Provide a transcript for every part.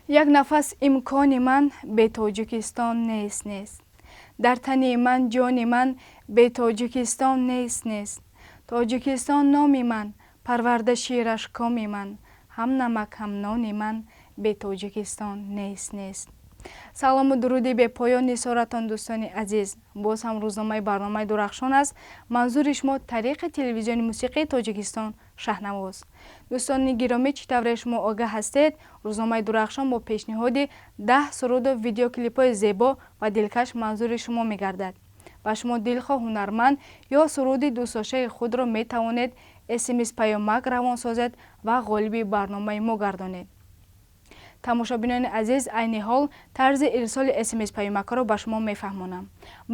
Як нафас имкони ман бе Тоҷикистон нест, нест. Дар тани ман ҷони ман бе Тоҷикистон нест, нест. Тоҷикистон номи ман, парварда шираш коми ман, ҳам намак ҳам нони ман бе Тоҷикистон нест, нест. Салому дуруди бепоён нисоратон, дӯстони азиз. Боз ҳам рӯзномаи барномаи Дурахшон аст. Манзури шумо тариқи телевизиони мусиқии Тоҷикистон Шаҳнавоз. Дӯстони гиромӣ, чӣ тавре шумо огаҳ ҳастед, рӯзномаи Дурахшон бо пешниҳоди 10 суруду видеоклипҳои зебо ва дилкаш манзури шумо мегардад ва шумо дилхоҳ ҳунарманд ё суруди дӯстдоштаи худро метавонед смс паёмак равон созед ва ғолиби барномаи мо гардонед. Тамошобинони азиз, айни ҳол тарзи ирсоли смс паёмакҳоро ба шумо мефаҳмонам.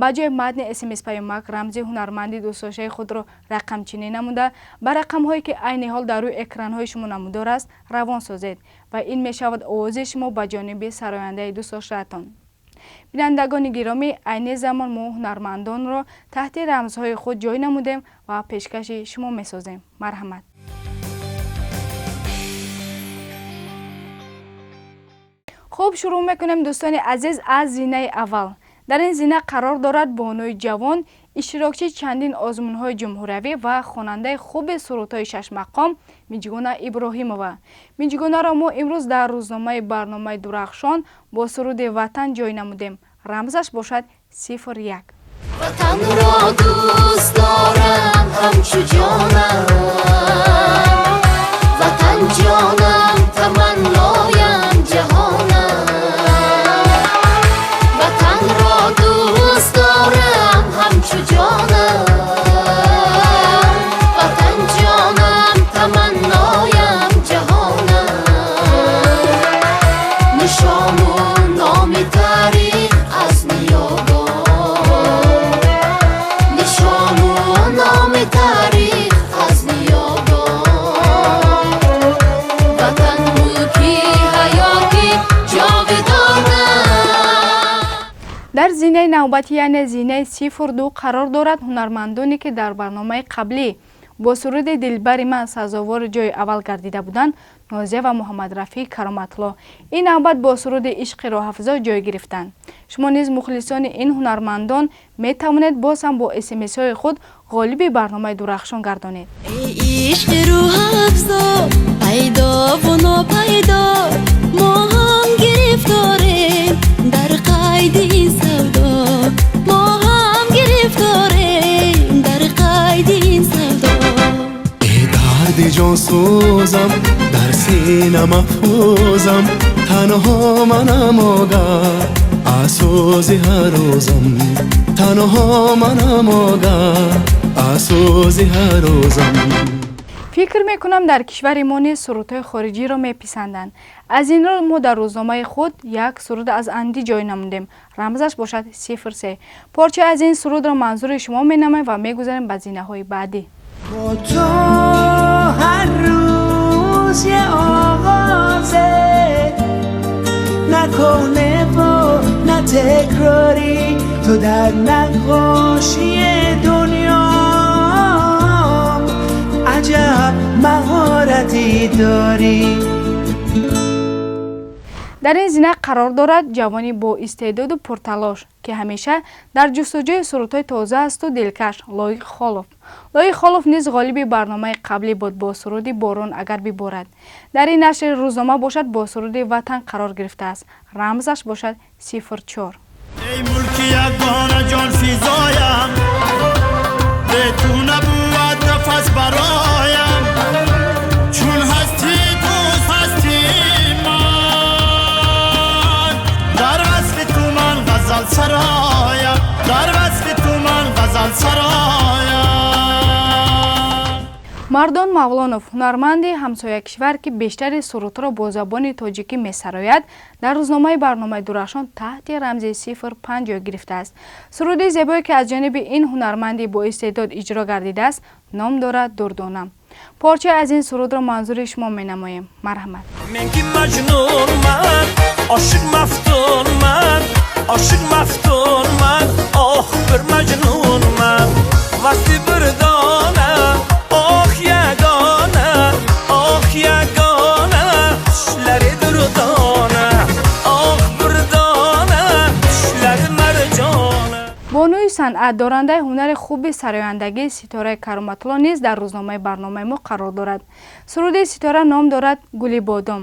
Ба ҷои матни смс паёмак рамзи ҳунарманди дӯстдоштаи худро рақамчинӣ намуда, ба рақамҳое ки айни ҳол дар рӯи экранҳои шумо намудор аст, равон созед ва ин мешавад овози шумо ба ҷониби сарояндаи дӯстдоштаатон. Бинандагони гиромӣ, айни замон мо ҳунармандонро таҳти рамзҳои худ ҷой намудем ва пешкаши шумо месозем. Марҳамат. Хуб, шурӯъ мекунем, дӯстони азиз, аз зинаи аввал. Дар ин зина қарор дорад бонуи ҷавон, иштирокчии чандин озмунҳои ҷумҳуриявӣ ва хонандаи хуби сурудҳои шашмақом Миҷгуна Иброҳимова. Миҷгунаро мо имрӯз дар рӯзномаи барномаи Дурахшон бо суруди Ватан ҷой намудем. Рамзаш бошад 01. Ватанро дӯст дорам ҳамчу ҷонам, Ватан ҷонам таманноям ҷаҳонам, Ватанро дӯст дорам ҳамчу ҷонам, Ватан ҷонам таманноям ҷаҳонам, нишону номи таърих аз ниёгон, нишону номи таърих аз ниёгон, Ватан мулки ҳаёти ҷовидона. Дар зинаи навбатӣ, яъне зинаи 02, қарор дорад ҳунармандоне ки дар барномаи қаблӣ бо суруди Дилбари ман сазовори ҷои аввал гардида буданд, Нозия ва Муҳаммадрафеъ Кароматло. Ин навбат бо суруди Ишқи роҳафзо ҷой гирифтанд. Шумо низ мухлисони ин ҳунармандон метавонед боз ҳам бо смсҳои худ ғолиби барномаи Дурахшон гардонед. Эй ишқи рӯҳафзо, пайдову нопайдо, мо ҳам гирифторем дар қайди ин савдо, мо ҳам гирифторем дар қайди ин савдо. Эй дарди ҷонсӯзам, дар сина маҳфузам, танҳо манам огаҳ аз сӯзи ҳар рӯзам, танҳо манам огаҳ аз сӯзи ҳар рӯзам. Фикр мекунам, дар кишвари мо низ сурудҳои хориҷиро меписанданд. Аз ин рӯ мо дар рӯзномаи худ як суруд аз Анди ҷой намудем. Рамзаш бошад 03. Порча аз ин сурудро манзури шумо менамоем ва мегузарем ба зинаҳои баъдӣ. Бо ту ҳар рӯз یه آغازه، نه کهنه و نه تکراری، تو در نقاشی دنیام عجب مهارتی داری. Дар ин зина қарор дорад ҷавони боистеъдоду пурталош, ки ҳамеша дар ҷустуҷӯи сурудҳои тоза асту дилкаш, Лоиқ Холов. Лоиқ Холов низ ғолиби барномаи қаблӣ буд бо суруди Борон агар биборад. Дар ин нашри рӯзнома бошад бо суруди Ватан қарор гирифтааст. Рамзаш бошад 04. Эй мулки ягона ҷонфизоям, бе ту набуд нафас бароям, чун ҳастӣ дӯст ҳастӣ ман, дар васфи ту ман ғазал сароям, дар васфи ту ман ғазал сароям. Мардон Мавлонов, ҳунарманди ҳамсоякишвар, ки бештари сурудҳоро бо забони тоҷикӣ месарояд, дар рӯзномаи барномаи Дурахшон таҳти рамзи 05 ҷой гирифтааст. Суруди зебое ки аз ҷониби ин ҳунарманди боистеъдод иҷро гардидааст, ном дорад Дурдона. Порчае аз ин сурудро манзури шумо менамоем. Марҳамат. Men ki majnunman, oshiq maftunman, oshiq maftunman, oh bir majnunman, vasti bir dona, oh yagona, oh yagona, tushlari durdona. Санъат, дорандаи ҳунари хуби сарояндагӣ Ситораи Кароматулло низ дар рӯзномаи барномаи мо қарор дорад. Суруди Ситора ном дорад «Гули бодом».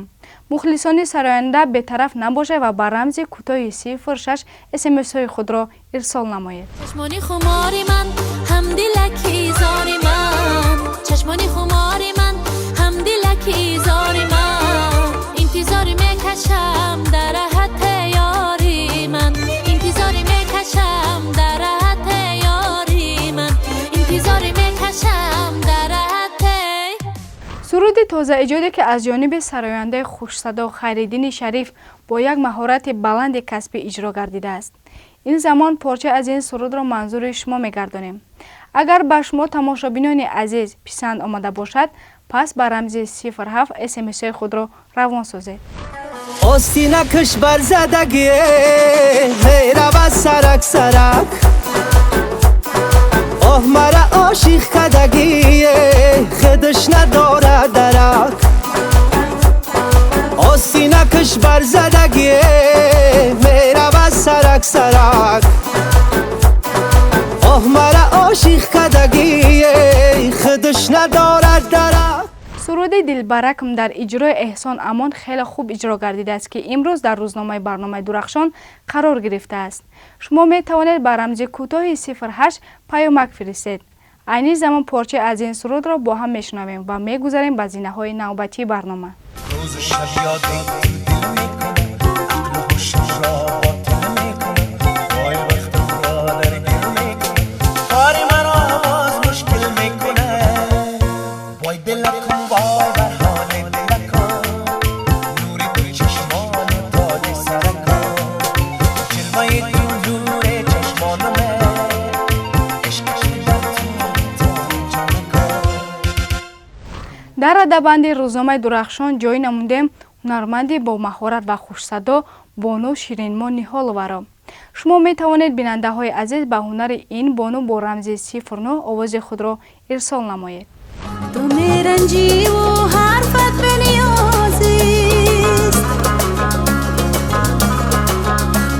Мухлисони сароянда бетараф набошад ва ба рамзи кӯтоҳи 06 смсҳои худро ирсол намоед. Чашмони хумори ман, ҳамдилаки зори ман, чашмони хумори ман, ҳамдилаки зори ман, интизорӣ мекашам дар раҳат ёри ман, интизорӣ мекашам дар раҳат ёри ман, интизорӣ мекашам дар раҳат. Суруди тозаиҷоде, ки аз ҷониби сарояндаи хушсадо Хайриддини Шариф бо як маҳорати баланди касбӣ иҷро гардидааст. Ин замон порча аз ин сурудро манзури шумо мегардонем. Агар ба шумо, тамошобинони азиз, писанд омада бошад, пас ба рамзи 07 смсҳои худро равон созед. Остинакш барзадагие, мерава сарак сарак. Оҳ, мара ошиқ кадагие, худаш надорад дарак. Остинакш барзадагие, мерава сарак сарак. Оҳ, мара ошиқ кадагие, худаш надорад дарак. Суруди «Дилбаракм» дар иҷрои Эҳсон Амон хеле хуб иҷро гардидааст, ки имрӯз дар рӯзномаи барномаи Дурахшон қарор гирифтааст. Шумо метавонед ба рамзи кӯтоҳи 08 паёмак фиристед. Айни замон порча аз ин сурудро бо ҳам мешунавем ва мегузарем ба зинаҳои навбатии барнома. Рӯзу шаб ёди ту дил мекунад, ақлу ҳушамро ботил мекунад, вой, бахтамро дар гил мекунад, кори маро боз мушкил мекунад. Вой дилакум, вой бар ҳоли дилакум, нури ду чашмону тоҷи саракум, ҷилваи ту нури чашмонаме, ишқи дар ту тори ҷонакум. Дар радабанди рӯзномаи Дурахшон ҷой намудем ҳунарманди бомаҳорат ва хушсадо бону Ширинмо Ниҳоловаро. Шумо метавонед, бинандаҳои азиз, ба ҳунари ин бону бо рамзи 09 овози худро ирсол намоед. Ту меранҷиву ҳарфат бениёзист,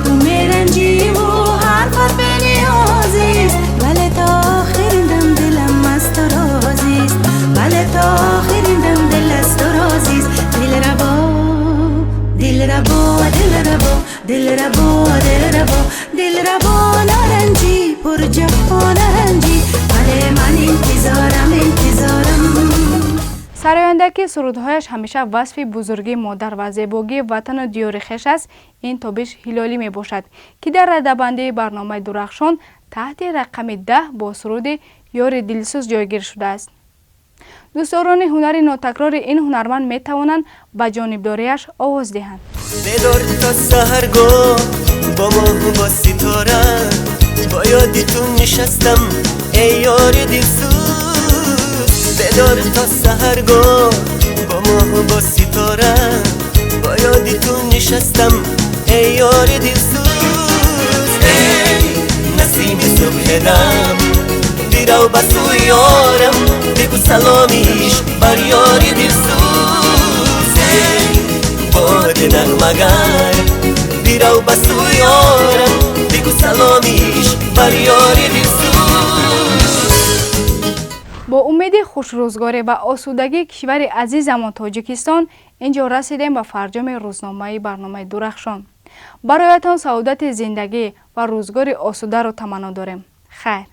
ту меранҷиву ҳарфат бениёзист, вале то охирин дам дилам аз ту розист, вале то охирин дам дил аз ту розист. Дилрабо, дилрабо, дилрабо, дилрабо, дилрабо, дилрабо, наранҷӣ, пурҷафо наранҷӣ, вале ман интизорам, интизорам. Сароянда, ки сурудҳояш ҳамеша васфи бузургии модар ва зебогии ватану диёри хеш аст, ин Тобиш Ҳилолӣ мебошад, ки дар радабандии барномаи Дурахшон таҳти рақами 10 бо суруди «Ёри дилсӯз» ҷойгир шудааст. Дӯстдорони ҳунари нотакрори ин ҳунарманд метавонанд ба ҷонибдориаш овоз диҳанд. Бедор то саҳаргоҳ бо моҳу бо ситора, бо ёди ту нишастам, эй ёри дилсӯз. Бедор то саҳаргоҳ бо моҳу бо ситора, бо ёди ту нишастам, эй ёри дилсӯз. Эй насими субҳидам, бирав ба сӯи ёрам, бигӯ саломи ишқ бар ёри дилсӯз. Эй боди нағмагар, бирав ба сӯи ёрам, бигӯ саломи ишқ бар ёри дилсӯз. Бо умеди хушрӯзгорӣ ва осудагии кишвари азизамон Тоҷикистон ин ҷо расидем ба фарҷоми рӯзномаи барномаи Дурахшон. Бароятон саодати зиндагӣ ва рӯзгори осударо таманно дорем. Хайр.